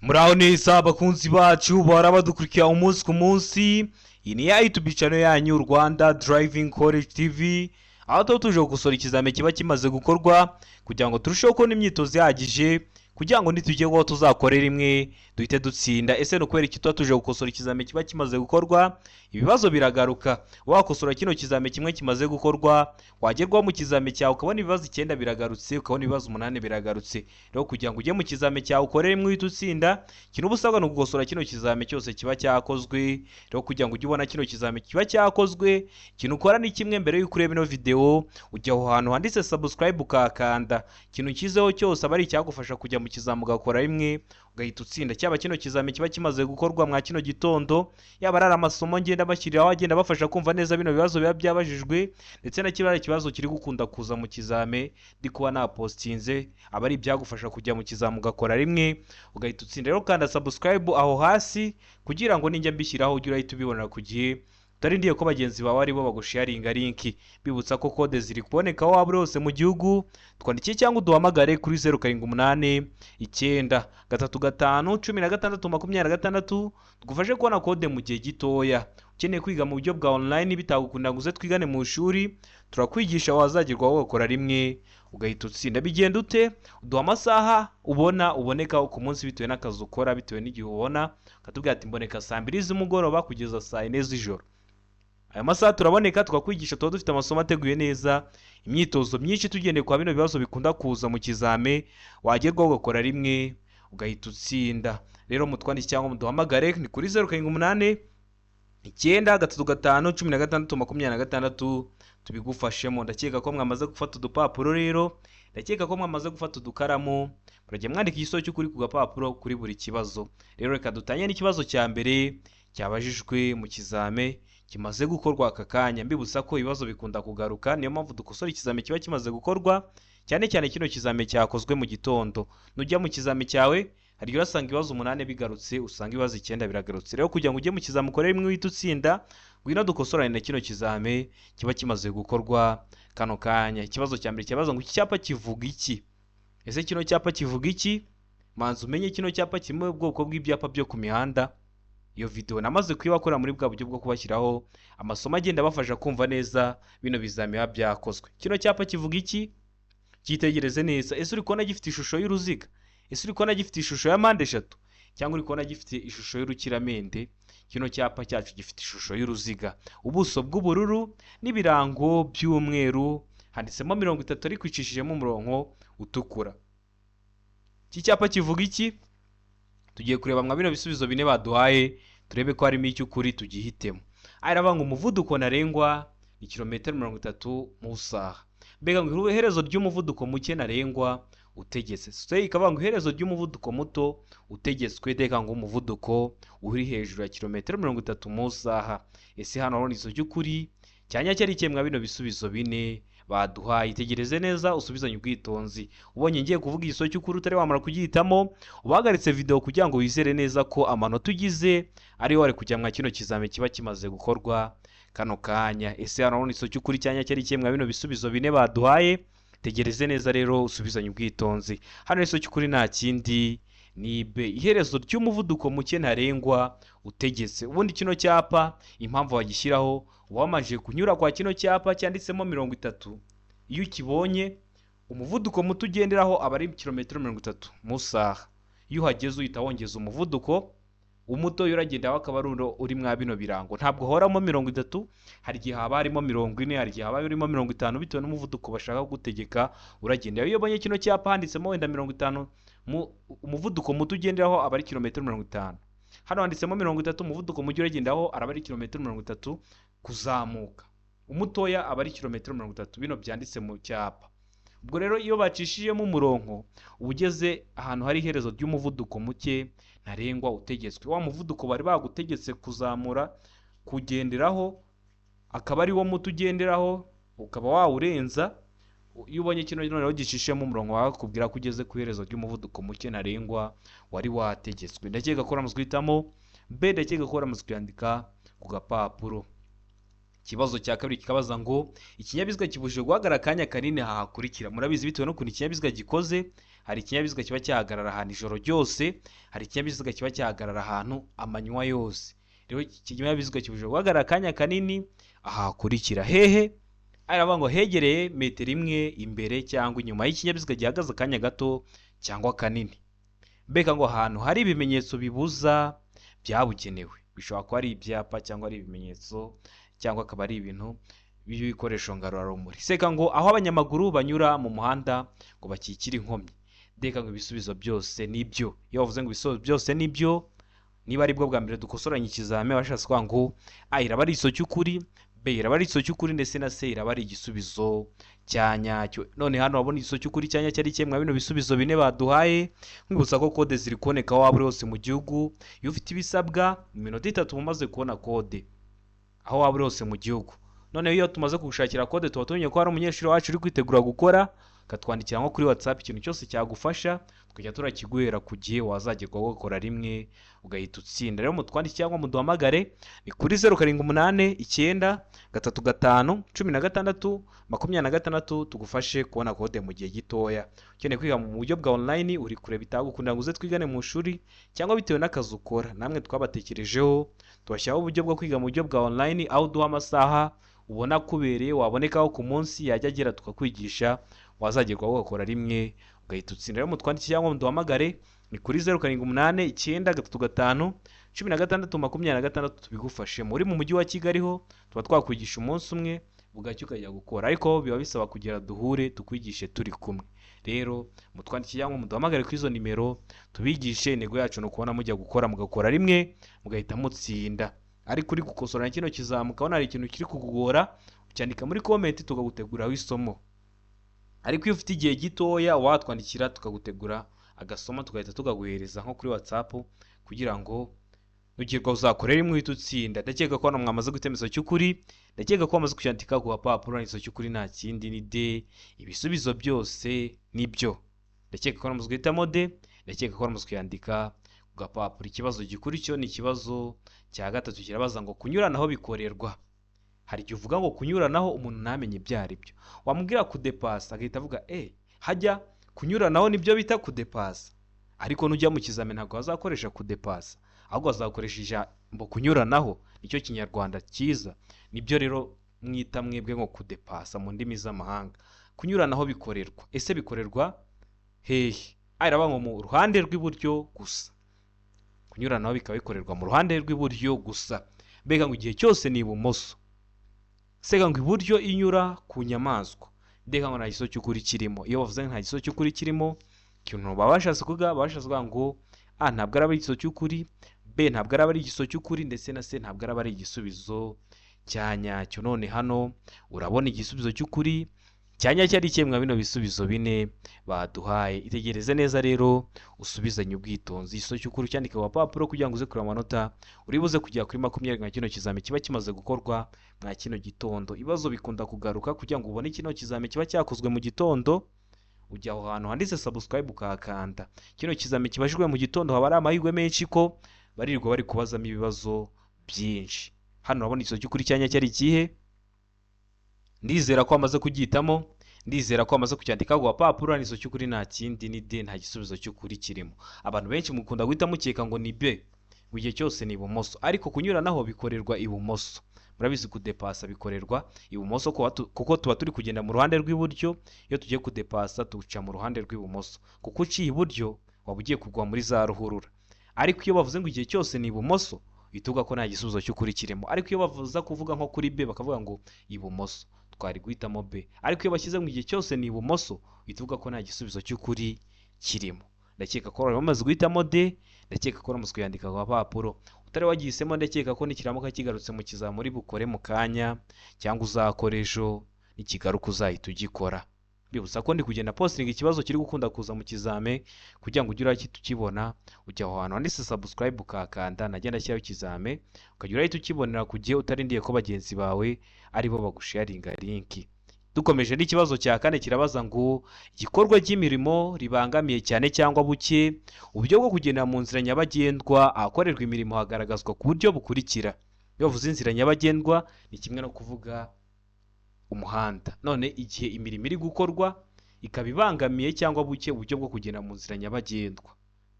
Muraho neza abakunzi bacu bahora badukurikira umunsi ku munsi. Iyi ni ya YouTube channel yanyu, Rwanda Driving College TV, aho tuba tuje gukosora ikizami kiba kimaze gukorwa kugira ngo turusheho kubona imyitozo ihagije, kugira ngo nitujye tuzakore rimwe duhite dutsinda. Ese ni ukubera iki tuba tuje gukosora ikizami kiba kimaze gukorwa? Ibibazo biragaruka. Wakosora kino kizami kimwe kimaze gukorwa, wagerwaho mu kizami cyawe ukabona ibibazo icyenda biragarutse, ukabona ibibazo umunani biragarutse. Rero kugira ngo ujye mu kizami cyawe ukore rimwe uhite utsinda, ikintu uba usabwa ni ugukosora kino kizami cyose kiba cyakozwe. Rero kugira ngo ujye ubona kino kizami kiba cyakozwe, ikintu ukora ni kimwe: mbere y'uko ureba ino video, ujya aho hantu handitse subscribe ukahakanda. Ikintu ukizeho cyose aba ari icyagufasha kujya mu kizami ugakora rimwe ugahita utsinda, cyaba kino kizami kiba kimaze gukorwa mwa kino gitondo, yaba ari amasomo ngenda bashyiriraho agenda abafasha kumva neza bino bibazo biba byabajijwe, ndetse na kiriya kibazo kiri gukunda kuza mu kizame ndi kuba napostinze, aba ari ibyagufasha kujya mu kizami ugakora rimwe ugahita utsinda. Rero kanda subscribe aho hasi kugira ngo ninjya mbishyiraho ujye urahita ubibonera ku gihe, utarindiye ko bagenzi bawe aribo bagusharinga link. Bibutsa ko kode ziri kuboneka aho waba uri hose mu gihugu. Twandikiye cyangwa uduhamagare kuri 0789351626, tugufashe kubona kode mu gihe gitoya. Ukeneye kwiga mu buryo bwa online bitagukunda ngo uze twigane mu ishuri, turakwigisha, wazagerwaho ugakora rimwe ugahita utsinda. Bigenda ute? Uduha amasaha ubona ubonekaho ku munsi bitewe n'akazi ukora, bitewe n'igihe ubona, ukatubwira ati: "Mboneka saa 2 z'umugoroba kugeza saa 4 z'ijoro." Aya masaha turaboneka tukakwigisha. Tuba dufite amasomo ateguye neza, imyitozo myinshi tugendeye kwa bino bibazo bikunda kuza mu kizame, wagerwaho ugakora rimwe ugahita utsinda. Rero mutwandike cyangwa muduhamagare, ni kuri 0789351626, tubigufashemo. Ndakeka ko mwamaze gufata udupapuro. Rero ndakeka ko mwamaze gufata udukaramu, murajya mwandika igisubizo cy'ukuri ku gapapuro kuri buri kibazo. Rero reka dutangire n'ikibazo cya mbere cyabajijwe mu kizame kimaze gukorwa aka kanya. Mbibutsa ko ibibazo bikunda kugaruka, niyo mpamvu dukosora ikizame kiba kimaze gukorwa, cyane cyane kino kizame cyakozwe mu gitondo. Nujya mu kizame cyawe, hari igihe urasanga ibibazo umunani bigarutse, usanga ibibazo icyenda biragarutse. Rero kugira ngo ujye mu kizame ukore rimwe uhite utsinda, ngwino dukosorane na kino kizame kiba kimaze gukorwa kano kanya. Ikibazo cya mbere kibaza ngo: "Iki cyapa kivuga iki?" Ese kino cyapa kivuga iki? Manza umenye kino cyapa kimwe mu bwoko bw'ibyapa byo ku mihanda. Iyo video namaze kuyibakora muri bwa buryo bwo kubashyiraho amasomo agenda abafasha kumva neza bino bizami biba byakozwe. Kino cyapa kivuga iki? Cyitegereze neza. Ese uri kubona gifite ishusho y'uruziga? Ese uri kubona gifite ishusho ya mpande eshatu, cyangwa uri kubona gifite ishusho y'urukiramende? Kino cyapa cyacu gifite ishusho y'uruziga, ubuso bw'ubururu n'ibirango by'umweru, handitsemo 30 ariko icishijemo umurongo utukura. Iki cyapa kivuga iki? Tugiye kureba mwa bino bisubizo bine baduhaye, turebe ko harimo icy'ukuri tugihitemo. Aravuga ngo umuvuduko ntarengwa ni kilometero 30 mu isaha. Mbega ngo iherezo ry'umuvuduko muke ntarengwa utegetse. C ikavuga ngo iherezo ry'umuvuduko muto utegetswe. D ngo umuvuduko uri hejuru ya kilometero 30 mu isaha. Ese hano urabona igisubizo cy'ukuri cyanya cyari ikihe mwa bino bisubizo bine baduhaye? Itegereze neza, usubizanye ubwitonzi. Ubonye ngiye kuvuga igisubizo cy'ukuri utari wamara kugihitamo, ubahagaritse video kugira ngo wizere neza ko amanota ugize ariyo wari kujya mwa kino kizami kiba kimaze gukorwa kano kanya. Ese hano urabona igisubizo cy'ukuri cyanya cyari ikihe mwa bino bisubizo bine baduhaye? Tegereze neza rero, usubizanye ubwitonzi. Hano igisubizo cy'ukuri nta kindi, ni B, iherezo ry'umuvuduko muke ntarengwa utegetse. Ubundi kino cyapa impamvu bagishyiraho, uba wamajije kunyura kwa kino cyapa cyanditsemo 30. Iyo ukibonye, umuvuduko muto ugenderaho aba ari kilometero 30 mu isaha. Iyo uhageze uhita wongeza umuvuduko. Umuto uragenda akaba ari uri mwa bino birango. Ntabwo uhoramo 30, hari igihe haba harimo 40, hari igihe haba harimo 50, bitewe n'umuvuduko bashaka kugutegeka uragenda. Iyo ubonye kino cyapa handitsemo wenda 50, umuvuduko muto ugenderaho aba ari kilometero 50. Hano handitsemo 30, umuvuduko muke uragendaho araba ari kilometero 30 kuzamuka, umutoya aba ari kilometero 30, bino byanditse mu cyapa. Ubwo rero iyo bacishijemo umurongo, uba ugeze ahantu hari iherezo ry'umuvuduko muke ntarengwa utegetswe. Wa muvuduko bari bagutegetse kuzamura kugenderaho akaba ari wo muto ugenderaho, ukaba wawurenza. Iyo ubonye kino noneho gicishemo umurongo, bakubwira ko ugeze ku iherezo ry'umuvuduko muke ntarengwa wari wategetswe. Ndakeka ko uramaze guhitamo B, ndakeka ko uramaze kuyandika ku gapapuro. Ikibazo cya kabiri kikabaza ngo: "Ikinyabiziga kibujijwe guhagarara akanya kanini hahakurikira." Murabizi, bitewe n'ukuntu ikinyabiziga gikoze, Hari ikinyabiziga kiba cyahagarara ahantu ijoro ryose, hari ikinyabiziga kiba cyahagarara ahantu amanywa yose. Rero iki kinyabiziga kibujijwe guhagarara akanya kanini aha hakurikira hehe? Aravuga ngo hegereye metero imwe imbere cyangwa inyuma y'ikinyabiziga gihagaze akanya gato cyangwa kanini. Mbega ngo ahantu hari ibimenyetso bibuza byabugenewe, bishobora kuba ari ibyapa cyangwa ari ibimenyetso cyangwa akaba ari ibintu by'ibikoresho ngarurarumuri. Seka ngo aho abanyamaguru banyura mu muhanda ngo bakikire inkomyi. Ndeka ngo ibisubizo byose nibyo. Iyo bavuze ngo ibisubizo byose nibyo, niba ari bwo bwa mbere dukosoranye ikizami, bashatse kuvuga ngo A iraba ari igisubizo cy'ukuri, B iraba ari igisubizo cy'ukuri, ndetse na C iraba ari igisubizo cya nyacyo. None hano urabona igisubizo cy'ukuri cya nyacyo ari ikihe mwa bino bisubizo bine baduhaye? Nkwibutsa ko kode ziri kuboneka aho waba uri hose mu gihugu. Iyo ufite ibisabwa, mu minota 3 uba umaze kubona kode aho waba uri hose mu gihugu. Noneho iyo tumaze kugushakira kode, tuba tumenye ko hari umunyeshuri wacu uri kwitegura gukora, akatwandikira nko kuri WhatsApp ikintu cyose cyagufasha, tukajya turakiguhera ku gihe, wazagerwaho ugakora rimwe ugahita utsinda. Rero mutwandike cyangwa muduhamagare, ni kuri 0789351626, tugufashe kubona kode mu gihe gitoya. Ukeneye kwiga mu buryo bwa online, uri kure bitagukundira ngo uze twigane mu ishuri, cyangwa bitewe n'akazi ukora, namwe twabatekerejeho, tubashyiraho uburyo bwo kwiga mu buryo bwa online, aho uduha amasaha ubona kubereye wabonekaho ku munsi yajya agera tukakwigisha, wazagerwaho ugakora rimwe ugahita utsinda. Rero mutwandike cyangwa muduhamagare, ni kuri 0789351626, tubigufashemo. Uri mu mujyi wa Kigali ho tuba twakwigisha umunsi umwe, bugacya ukajya gukora, ariko biba bisaba kugira duhure tukwigishe turi kumwe. Rero mutwandike cyangwa muduhamagare kuri izo nimero tubigishe. Intego yacu ni ukubona mujya gukora mugakora rimwe mugahita mutsinda. Ariko uri gukosora kino kizamuka ukabona hari ikintu kiri kukugora, ucyandika muri comment tukaguteguraho isomo. Ariko iyo ufite igihe gitoya watwandikira tukagutegura agasomo, tugahita tukaguhereza nko kuri WhatsApp kugira ngo nugerwa uzakorere rimwe uhite utsinda. Ndakeka ko hano mwamaze guhitamo igisubizo cy'ukuri, ndakeka ko wamaze kucyandika ku gapapuro. Igisubizo cy'ukuri nta kindi ni D, ibisubizo byose nibyo. Ndakeka ko wamaze guhitamo D, ndakeka ko wamaze kuyandika ku gapapuro. Ikibazo gikurikiyeho ni ikibazo cya gatatu, kirabaza ngo kunyuranaho bikorerwa. Hari igihe uvuga ngo kunyuranaho umuntu ntamenye ibyo ari byo, wamubwira kudepasa agahita avuga hajya kunyuranaho nibyo bita kudepasa. Ariko nujya mu kizamini ntabwo bazakoresha kudepasa, ahubwo bazakoresha ijambo kunyuranaho, nicyo kinyarwanda cyiza. Nibyo rero mwita mwebwe ngo kudepasa mu ndimi z'amahanga. Kunyuranaho bikorerwa, ese bikorerwa hehe? Iravuga ngo mu ruhande rw'iburyo gusa. Kunyuranaho bikaba bikorerwa mu ruhande rw'iburyo gusa, mbega ngo igihe cyose ni ibumoso. Sega ngo iburyo inyura ku nyamaswa, ndeka ngo nta gisubizo cy'ukuri kirimo. Iyo bavuze ngo nta gisubizo cy'ukuri kirimo, ikintu baba bashatse kuvuga, baba bashatse kuvuga ngo A ntabwo araba ari igisubizo cy'ukuri, B ntabwo araba ari igisubizo cy'ukuri, ndetse na C ntabwo araba ari igisubizo cya nyacyo. None hano urabona igisubizo cy'ukuri cya nyacyo ari ikihe mwa bino bisubizo bine baduhaye? Itegereze neza rero, usubizanye ubwitonzi igisubizo cy'ukuri, ucyandike ku gapapuro kugira ngo uze kureba amanota uri buze kugera kuri 20 nka kino kizami kiba kimaze gukorwa mwa kino gitondo. Ibibazo bikunda kugaruka. Kugira ngo ubone kino kizami kiba cyakozwe mu gitondo, ujya aho hantu handitse subscribe ukahakanda. Kino kizami kibajijwe mu gitondo, haba hari amahirwe menshi ko barirwa bari kubazamo ibibazo byinshi. Hano urabona igisubizo cy'ukuri cya nyacyo ari ikihe? Ndizera ko wamaze kugihitamo, ndizera ko wamaze kucyandika ku gapapuro. Igisubizo cy'ukuri nta kindi ni D, nta gisubizo cy'ukuri kirimo. Abantu benshi mukunda guhita mukeka ngo ni B, ngo igihe cyose ni ibumoso, ariko kunyuranaho bikorerwa ibumoso. Murabizi, kudepasa bikorerwa ibumoso kuko tuba turi kugenda mu ruhande rw'iburyo. Iyo tugiye kudepasa duca mu ruhande rw'ibumoso, kuko uciye iburyo waba ugiye kugwa muri za ruhurura. Ariko iyo bavuze ngo igihe cyose ni ibumoso, uhita uvuga ko nta gisubizo cy'ukuri kirimo. Ariko iyo bavuza kuvuga nko kuri B bakavuga ngo ibumoso, twari guhitamo B. Ariko iyo bashyize ngo igihe cyose ni ibumoso, uhita uvuga ko nta gisubizo cy'ukuri kirimo. Ndakeka ko bari bamaze guhitamo D, ndakeka ko bamaze kuyandika ku gapapuro. Utari wagihisemo, ndakeka ko nikiramuka kigarutse mu kizami uri bukore mu kanya cyangwa uzakora ejo, nikigaruka uzahita ugikora. Mbibutsa ko ndi kugenda postinga ikibazo kiri gukunda kuza mu kizame kugira ngo ujye urahita ukibona. Ujya aho hantu handitse subscribe ukahakanda, nagenda ashyiraho ikizame ukajya urahita ukibonera ku gihe, utarindiye ko bagenzi bawe aribo bagusharinga link. Dukomeje n'ikibazo cya kane, kirabaza ngo igikorwa cy'imirimo ribangamiye cyane cyangwa buke uburyo bwo kugenda mu nzira nyabagendwa ahakorerwa imirimo hagaragazwa ku buryo bukurikira. Iyo bavuze inzira nyabagendwa ni kimwe no kuvuga umuhanda. None igihe imirimo iri gukorwa, ikaba ibangamiye cyangwa buke uburyo bwo kugenda mu nzira nyabagendwa.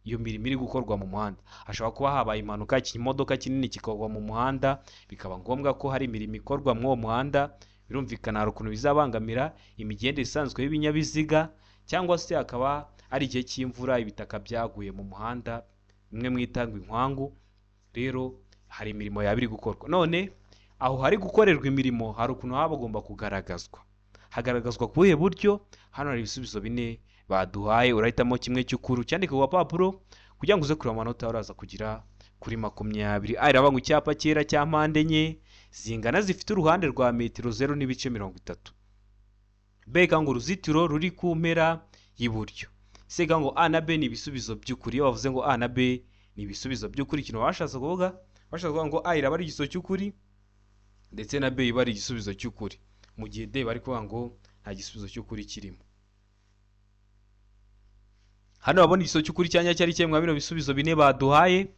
Iyo mirimo iri gukorwa mu muhanda, hashobora kuba habaye impanuka, ikimodoka kinini kikagwa mu muhanda, bikaba ngombwa ko hari imirimo ikorwa muri uwo muhanda. Birumvikana hari ukuntu bizabangamira imigendere isanzwe y'ibinyabiziga, cyangwa se akaba ari igihe cy'imvura, ibitaka byaguye mu muhanda, bimwe mwita ngo inkwangu. Rero hari imirimo yaba iri gukorwa. None aho hari gukorerwa imirimo hari ukuntu haba hagomba kugaragazwa. Hagaragazwa ku buhe buryo? Hano hari ibisubizo bine baduhaye, urahitamo kimwe cy'ukuri ucyandike ku gapapuro kugira ngo uze kureba amanota uraza kugira kuri 20. A iravuga ngo icyapa cyera cya mpande enye zingana zifite uruhande rwa metero 0.30. B ngo uruzitiro ruri ku mpera y'iburyo. C ngo A na B ni ibisubizo by'ukuri. Iyo bavuze ngo A na B ni ibisubizo by'ukuri, ikintu bashatse kuvuga, bashatse kuvuga ngo A iraba ari igisubizo cy'ukuri ndetse na B iba ari igisubizo cy'ukuri, mu gihe D bari kuvuga ngo nta gisubizo cy'ukuri kirimo. Hano urabona igisubizo cy'ukuri cya nyacyo ari kimwe bino bisubizo bine baduhaye.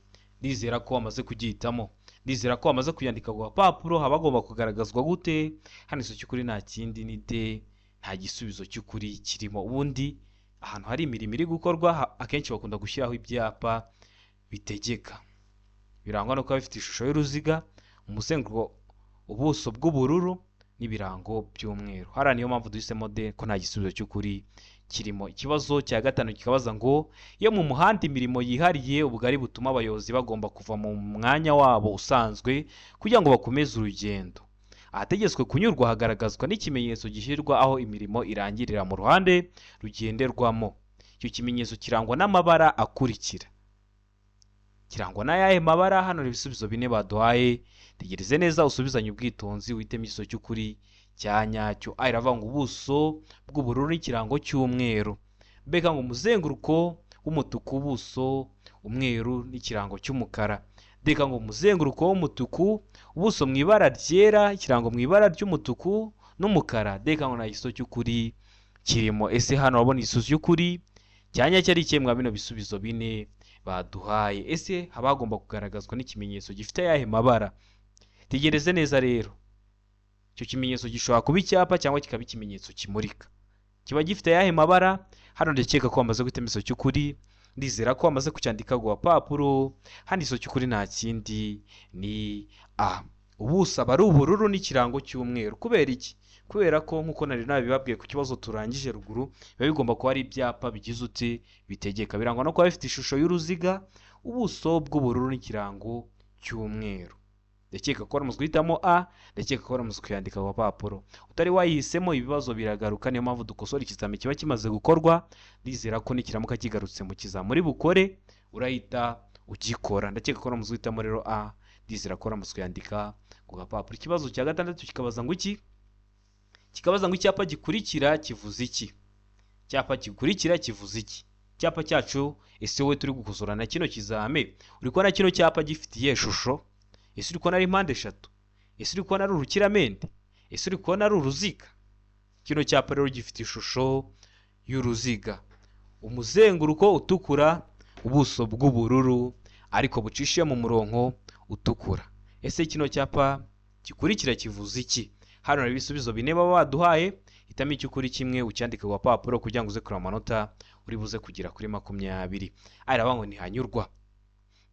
Ndizera ko wamaze kugihitamo, ndizera ko wamaze kuyandika ku gapapuro. Haba hagomba kugaragazwa gute? Hano igisubizo cy'ukuri nta kindi ni D, nta gisubizo cy'ukuri kirimo. Ubundi ahantu hari imirimo iri gukorwa akenshi bakunda gushyiraho ibyapa bitegeka, birangwa no kuba bifite ishusho y'uruziga, umuzenguruko, ubuso bw'ubururu n'ibirango by'umweru. Hariya niyo mpamvu duhisemo D, ko nta gisubizo cy'ukuri kirimo. Ikibazo cya gatanu kikabaza ngo iyo mu muhanda imirimo yihariye ubugari butuma abayobozi bagomba kuva mu mwanya wabo usanzwe kugira ngo bakomeze urugendo, ahategetswe kunyurwa hagaragazwa n'ikimenyetso gishyirwa aho imirimo irangirira mu ruhande rugenderwamo. Icyo kimenyetso kirangwa n'amabara akurikira. Kirangwa n'ayahe mabara? Hano hari ibisubizo bine baduhaye. Tegereze neza usubizanye ubwitonzi, witemo igisubizo cy'ukuri cya nyacyo. A iravuga ngo ubuso bw'ubururu n'ikirango cy'umweru. B ngo umuzenguruko w'umutuku, ubuso umweru n'ikirango cy'umukara. D ngo umuzenguruko w'umutuku, ubuso mu ibara ryera, ikirango mu ibara ry'umutuku n'umukara. D ngo nta gisubizo cy'ukuri kirimo. Ese hano urabona igisubizo cy'ukuri cya nyacyo ari ikihe mwa bino bisubizo bine baduhaye? Ese haba hagomba kugaragazwa n'ikimenyetso gifite ayahe mabara? Tegereze neza rero, icyo kimenyetso gishobora kuba icyapa cyangwa kikaba ikimenyetso kimurika. Kiba gifite ayahe mabara? Hano ndakeka ko wamaze guhitamo igisubizo cy'ukuri, ndizera ko wamaze kucyandika ku gapapuro. Hano igisubizo cy'ukuri nta kindi ni A. Ubuso aba ari ubururu n'ikirango cy'umweru. Kubera iki? Kubera ko nk'uko nari nabibabwiye ku kibazo turangije ruguru, biba bigomba kuba ari ibyapa bigize uti bitegeka, birangwa no kuba bifite ishusho y'uruziga, ubuso bw'ubururu n'ikirango cy'umweru. Ndakeka ko waramaze guhitamo A, ndakeka ko waramaze kuyandika ku gapapuro. Utari wayihisemo ibibazo biragaruka, niyo mpamvu dukosora ikizami kiba kimaze gukorwa. Ndizera ko nikiramuka kigarutse mu kizami uri bukore urahita ugikora. Ndakeka ko waramaze guhitamo rero A, ndizera ko waramaze kuyandika ku gapapuro. Ikibazo cya gatandatu kikabaza ngo iki? Kikabaza ngo icyapa gikurikira kivuze iki? Icyapa gikurikira kivuze iki? Icyapa cyacu, ese wowe turi gukosora na kino kizame, uri kubona kino cyapa gifitiye ishusho? Ese uri kubona ari mpande eshatu? Ese uri kubona ari urukiramende? Ese uri kubona ari uruziga? Kino cyapa rero gifite ishusho y'uruziga, umuzenguruko utukura, ubuso bw'ubururu ariko bucishiye mu murongo utukura. Ese kino cyapa gikurikira kivuze iki? Hano hari ibisubizo bine baba baduhaye, hitamo icy'ukuri kimwe ucyandike ku gapapuro kugira ngo uze kureba amanota uri buze kugera kuri 20. A iravuga ngo ntihanyurwa.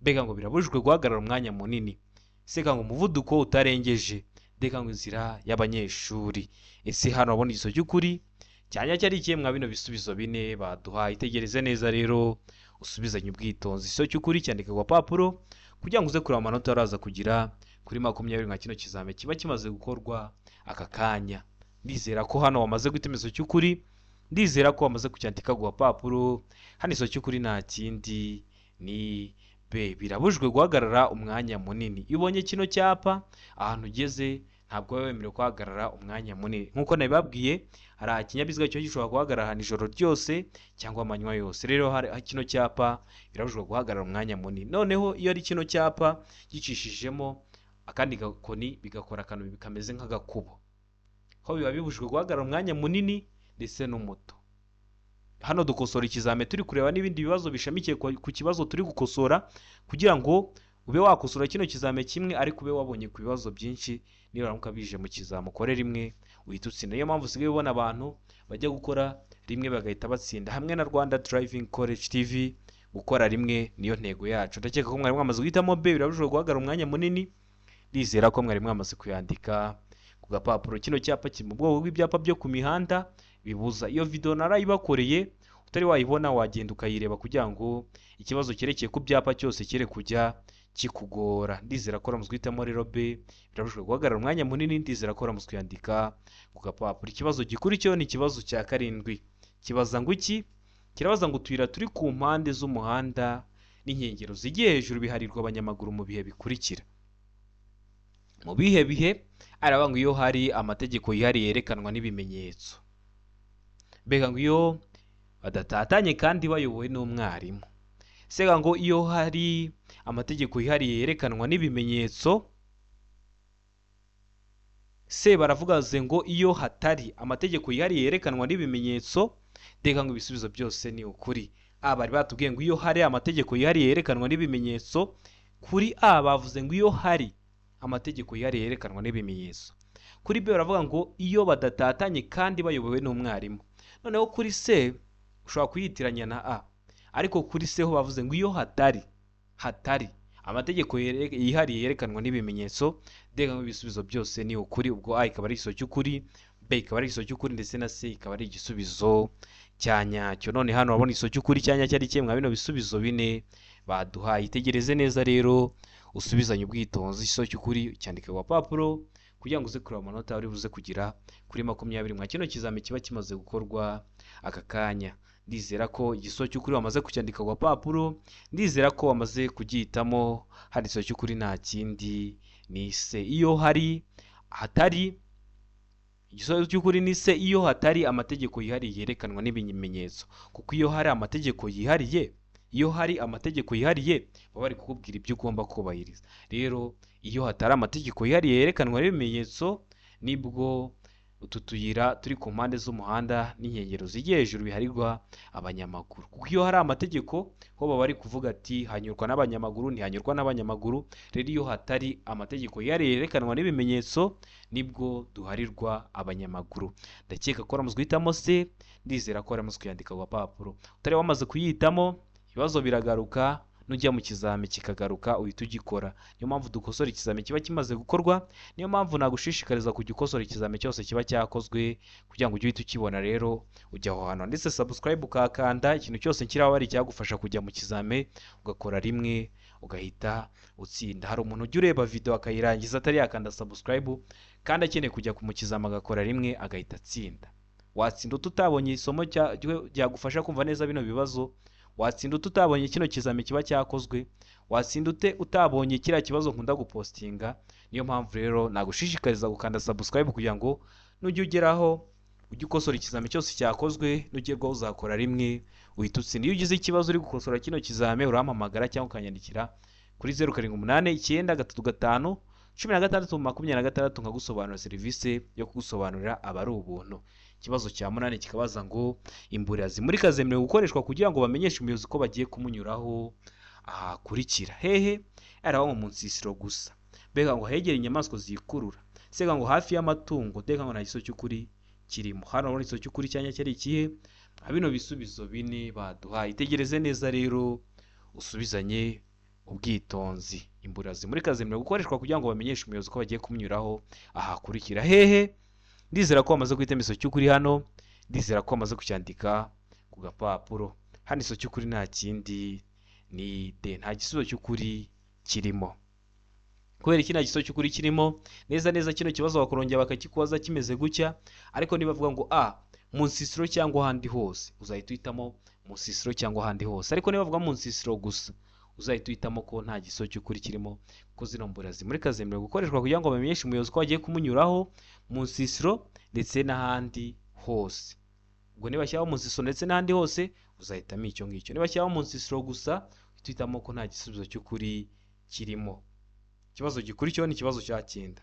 B ngo birabujijwe guhagarara umwanya munini. C ngo umuvuduko utarengeje. D ngo inzira y'abanyeshuri. Ese hano urabona igisubizo cy'ukuri cya nyacyo ari ikihe mwa bino bisubizo bine baduhaye? Itegereze neza rero usubizanye ubwitonzi. Igisubizo cy'ukuri cyandika ku gapapuro kugira ngo uze kureba amanota uraza kugira kuri 20 nka kino kizami kiba kimaze gukorwa aka kanya. Ndizera ko hano wamaze guhitamo igisubizo cy'ukuri, ndizera ko wamaze kucyandika ku gapapuro. Hano igisubizo cy'ukuri nta kindi ni B, birabujijwe guhagarara umwanya munini. Iyo ubonye kino cyapa ahantu ugeze ntabwo waba wemerewe guhagarara umwanya munini. Nk'uko nabibabwiye, hari ikinyabiziga cyo gishobora guhagarara ahantu ijoro ryose cyangwa amanywa yose. Rero hari kino cyapa birabujijwe guhagarara umwanya munini. Noneho iyo ari kino cyapa gicishijemo akandi gakoni bigakora akantu kameze nk'agakubo, ho biba bibujijwe guhagarara umwanya munini ndetse n'umuto. Hano dukosora ikizami turi kureba n'ibindi bibazo bishamikiye ku kibazo turi gukosora, kugira ngo ube wakosora kino kizami kimwe ariko ube wabonye ku bibazo byinshi. Nibaramuka bije mu kizami ukore rimwe uhita utsinda. Niyo mpamvu usigaye ubona abantu bajya gukora rimwe bagahita batsinda. Hamwe na Rwanda Driving College TV, gukora rimwe niyo ntego yacu. Ndakeka ko mwari mwamaze guhitamo B, birabujijwe guhagarara umwanya munini. Ndizera ko mwari mwamaze kuyandika ku gapapuro. Kino cyapa kiri mu bwoko bw'ibyapa byo ku mihanda bibuza. Iyo video narayibakoreye, utari wayibona wagenda ukayireba kugira ngo ikibazo cyerekeye ku byapa cyose kire kujya kikugora. Ndizera ko wamaze guhitamo rero B, birabujijwe guhagarara umwanya munini. Ndizera ko wamaze kuyandika ku gapapuro. Ikibazo gikurikiyeho ni ikibazo cya 7. Kibaza ngo iki? Kirabaza ngo utuyira turi ku mpande z'umuhanda n'inkengero zigiye hejuru biharirwa abanyamaguru mu bihe bikurikira. Mu bihe bihe? Aravuga ngo iyo hari amategeko yihariye yerekanwa n'ibimenyetso. Mbega ngo iyo badatatanye kandi bayobowe n'umwarimu. Sega ngo iyo hari amategeko yihariye yerekanwa n'ibimenyetso. Se baravuga ngo iyo hatari amategeko yihariye yerekanwa n'ibimenyetso. Ndeka ngo ibisubizo byose ni ukuri. A bari batubwiye ngo iyo hari amategeko yihariye yerekanwa n'ibimenyetso. Kuri A bavuze ngo iyo hari amategeko yihariye yerekanwa n'ibimenyetso. Kuri B baravuga ngo iyo badatatanye kandi bayobowe n'umwarimu. Noneho kuri C ushobora kuyitiranya na A, ariko kuri C ho bavuze ngo iyo hatari amategeko yihariye yerekanwa n'ibimenyetso. Ndeka ngo ibisubizo byose ni ukuri. Ubwo A ikaba ari igisubizo cy'ukuri, B ikaba ari igisubizo cy'ukuri, ndetse na C ikaba ari igisubizo cya nyacyo. None hano urabona igisubizo cy'ukuri cya nyacyo ari kimwe bino bisubizo bine baduhaye. Itegereze neza rero, usubizanye ubwitonzi. Igisubizo cy'ukuri cyandike ku gapapuro kugira ngo uze kureba amanota uri buze kugira kuri 20 mwa kino kizami kiba kimaze gukorwa aka kanya. Ndizera ko igisubizo cy'ukuri wamaze kucyandika ku gapapuro, ndizera ko wamaze kugihitamo. Hari igisubizo cy'ukuri nta kindi ni C. Iyo hari hatari igisubizo cy'ukuri ni C, iyo hatari amategeko yihariye yerekanwa n'ibimenyetso. Kuko iyo hari amategeko yihariye, iyo hari amategeko yihariye baba bari kukubwira ibyo ugomba kubahiriza. Rero iyo hatari amategeko yihariye yerekanwa n'ibimenyetso, nibwo utu tuyira turi ku mpande z'umuhanda n'inkengero zigiye hejuru biharirwa abanyamaguru. Kuko iyo hari amategeko ho baba bari kuvuga ati hanyurwa n'abanyamaguru, ntihanyurwa n'abanyamaguru. Rero iyo hatari amategeko yihariye yerekanwa n'ibimenyetso, nibwo duharirwa abanyamaguru. Ndakeka ko waramaze guhitamo C, ndizera ko waramaze kuyandika ku gapapuro. Utari wamaze kuyihitamo, ibibazo biragaruka, nujya mu kizami kikagaruka uhita ugikora. Niyo mpamvu dukosora ikizami kiba kimaze gukorwa, niyo mpamvu nagushishikariza kujya ukosora ikizami cyose kiba cyakozwe kugira ngo ujye uhita ukibona. Rero ujya aho hantu ndetse subscribe ukakanda, ikintu cyose kiraho ari icyagufasha kujya mu kizami ugakora rimwe ugahita utsinda. Hari umuntu ujya ureba video akayirangiza atari yakanda subscribe kandi akeneye kujya mu kizami agakora rimwe agahita atsinda. Watsinda utabonye isomo ryagufasha kumva neza bino bibazo, watsinda utabonye kino kizami kiba cyakozwe, watsinda ute utabonye kiriya kibazo nkunda gupostinga. Niyo mpamvu rero nagushishikariza gukanda subscribe kugira ngo nujya ugeraho ujye ukosora ikizami cyose cyakozwe, nugerwaho uzakora rimwe uhita utsinda. Iyo ugize ikibazo uri gukosora kino kizami urampamagara cyangwa ukanyandikira kuri 0789 35 16 26 nkagusobanurira. Serivisi yo kugusobanurira aba ari ubuntu. Ikibazo cya 8 kikabaza ngo imburira zimurika zemerewe gukoreshwa kugira ngo bamenyeshe umuyobozi ko bagiye kumunyuraho ahakurikira. Hehe? Araba mu nsisiro gusa. Mbega ngo hegere inyamaswa zikurura. Sega ngo hafi y'amatungo. Ndeka ngo nta gisubizo cy'ukuri kirimo. Hano urabona igisubizo cy'ukuri cyanya cyari ikihe? Bino bisubizo bine baduhaye. Itegereze neza rero usubizanye ubwitonzi. Imburira zimurika zemerewe gukoreshwa kugira ngo bamenyeshe umuyobozi ko bagiye kumunyuraho ahakurikira. Hehe? Ndizera ko wamaze guhitamo igisubizo cy'ukuri hano, ndizera ko wamaze kucyandika ku gapapuro. Hano igisubizo cy'ukuri nta kindi ni D, nta gisubizo cy'ukuri kirimo. Kubera iki nta gisubizo cy'ukuri kirimo? Neza neza kino kibazo bakurongera bakakikubaza kimeze gutya, ariko niba bavuga ngo A mu nsisiro cyangwa ahandi hose, uzahita uhitamo mu nsisiro cyangwa ahandi hose. Ariko niba bavuga mu nsisiro gusa, uzahita uhitamo ko nta gisubizo cy'ukuri kirimo, kuko zino mburira zimurika zemerewe gukoreshwa kugira ngo bamenyeshe umuyobozi ko bagiye kumunyuraho mu nsisiro ndetse n'ahandi hose. Ubwo niba bashyiraho mu nsisiro ndetse n'ahandi hose, uzahitamo icyo ngicyo. Niba bashyiraho mu nsisiro gusa, uhita uhitamo ko nta gisubizo cy'ukuri kirimo. Ikibazo gikurikiyeho ni ikibazo cya 9.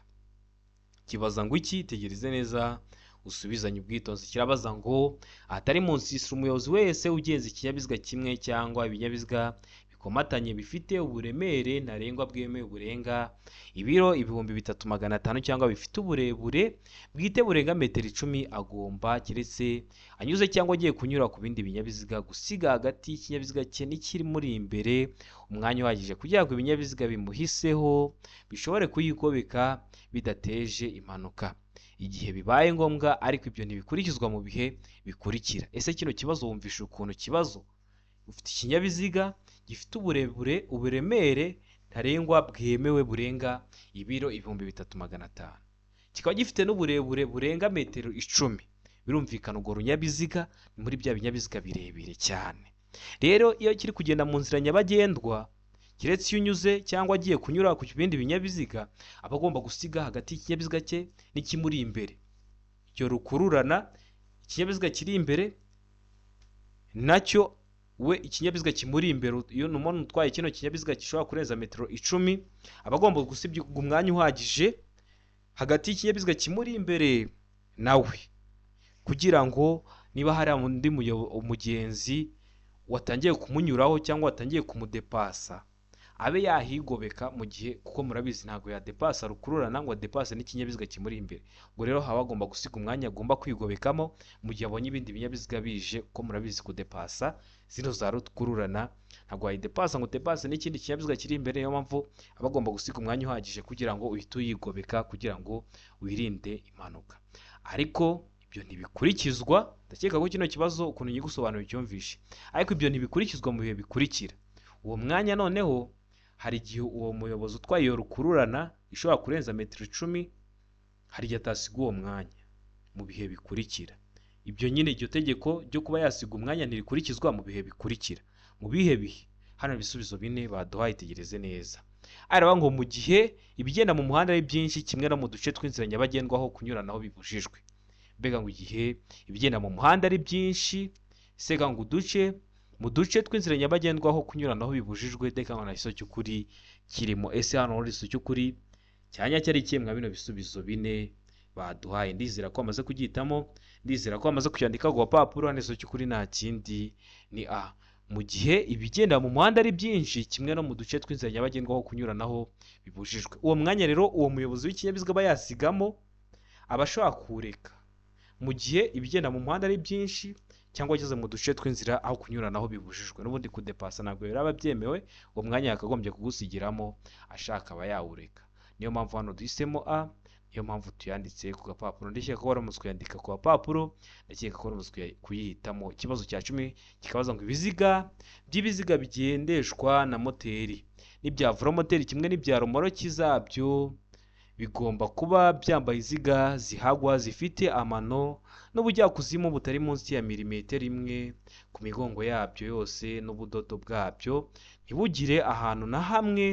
Kibaza ngo iki? Tegereze neza usubizanye ubwitonzi. Kirabaza ngo ahatari mu nsisiro umuyobozi wese ugenza ikinyabiziga kimwe cyangwa ibinyabiziga bikomatanye bifite uburemere ntarengwa bwemewe burenga ibiro 3500 cyangwa bifite uburebure bwite burenga metero 10 agomba, keretse anyuze cyangwa agiye kunyura ku bindi binyabiziga, gusiga hagati y'ikinyabiziga cye n'ikiri muri imbere umwanya uhagije kugira ngo ibinyabiziga bimuhiseho bishobore kuyigobeka bidateje impanuka igihe bibaye ngombwa, ariko ibyo ntibikurikizwa mu bihe bikurikira. Ese kino kibazo wumvisha ukuntu kibazo? Ufite ikinyabiziga gifite uburebure uburemere ntarengwa bwemewe burenga ibiro 3500, kikaba gifite n'uburebure burenga metero 10. Birumvikana urwo runyabiziga ni muri bya binyabiziga birebire cyane. Rero iyo kiri kugenda mu nzira nyabagendwa, keretse iyo unyuze cyangwa agiye kunyura ku bindi binyabiziga, aba agomba gusiga hagati y'ikinyabiziga cye n'ikimuri imbere. Icyo rukururana, ikinyabiziga kiri imbere nacyo we ikinyabiziga kimuri imbere, iyo umuntu utwaye kino kinyabiziga gishobora kurenza metero 10, aba agomba gusiga umwanya uhagije hagati y'ikinyabiziga kimuri imbere nawe, kugira ngo niba hari undi umugenzi watangiye kumunyuraho cyangwa watangiye kumudepasa, abe yahigobeka mu gihe, kuko murabizi ntabwo yadepasa rukururana ngo adepase n'ikinyabiziga kimuri imbere. Ubwo rero haba agomba gusiga umwanya agomba kwigobekamo mu gihe abonye ibindi binyabiziga bije, kuko murabizi kudepasa zino za rukururana ntabwo wayidepasa ngo udepase n'ikindi kinyabiziga kiri imbere. Niyo mpamvu aba agomba gusiga umwanya uhagije kugira ngo uhite uyigobeka, kugira ngo wirinde impanuka. Ariko ibyo ntibikurikizwa, ndakeka ko kino kibazo ukuntu nyigusobanura ucyumvishe, ariko ibyo ntibikurikizwa mu bihe bikurikira. Uwo mwanya noneho hari igihe uwo muyobozi utwaye iyo rukururana ishobora kurenza metero 10, hari igihe atasiga uwo mwanya mu bihe bikurikira. Ibyo nyine iryo tegeko ryo kuba yasiga umwanya ntirikurikizwa mu bihe bikurikira. Mu bihe bihe hano ibisubizo bine baduhaye, itegereze neza. Araba ngo mu gihe ibigenda mu muhanda ari byinshi kimwe no mu duce tw'inzira nyabagendwa aho kunyuranaho bibujijwe. Mbega ngo igihe ibigenda mu muhanda ari byinshi, sega ngo uduce mu duce tw'inzira nyabagendwa aho kunyuranaho bibujijwe, reka ngo nta gisubizo cy'ukuri kirimo. Ese hano hari igisubizo cy'ukuri cyanya cyari ikihe mwa bino bisubizo bine baduhaye? Ndizera ko bamaze kugihitamo, ndizera ko bamaze kucyandika ku gapapuro. Hano igisubizo cy'ukuri nta kindi ni A. Mu gihe ibigenda mu muhanda ari byinshi kimwe no mu duce tw'inzira nyabagendwa aho kunyuranaho bibujijwe. Uwo mwanya rero uwo muyobozi w'ikinyabiziga aba yasigamo aba ashobora kuwureka mu gihe ibigenda mu muhanda ari byinshi cyangwa ageze mu duce tw'inzira aho kunyuranaho bibujijwe. N'ubundi kudepasa ntabwo biraba byemewe, uwo mwanya yakagombye kugusigiramo ashaka aba yawureka. Niyo mpamvu hano duhisemo A, niyo mpamvu tuyanditse ku gapapuro. Ndakeka ko waramutse kuyandika ku gapapuro, ndakeka ko waramutse kuyihitamo. Ikibazo cya 10 kikabaza ngo ibiziga by'ibiziga bigendeshwa na moteri n'ibya voromoteri kimwe n'ibya romoroki zabyo bigomba kuba byambaye iziga zihagwa zifite amano n'ubujyakuzimu butari munsi ya milimetero 1 ku migongo yabyo yose n'ubudodo bwabyo, ntibugire ahantu na hamwe